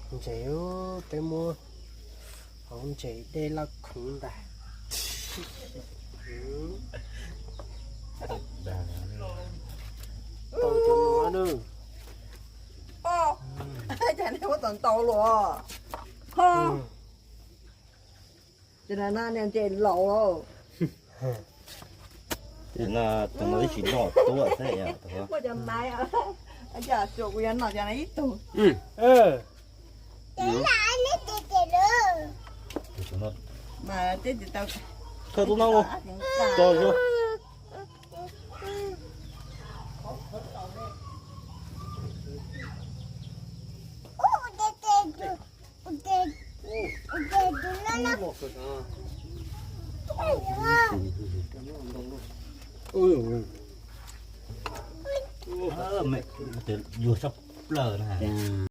Ntses, peb muab hauv ntses dej loj khoov ntag. Tau cov no na. Cas nej muab tau ntau los? Ho, ces no niag ntses laus. Tus no ib tsis noj tuaj xwb. Muaj cov maiv, cas tsuas kuv yuav noj cov no ib tug. Mas teb tis tau. Khaws tus no mus tso zuj. Yuag sab plaws na.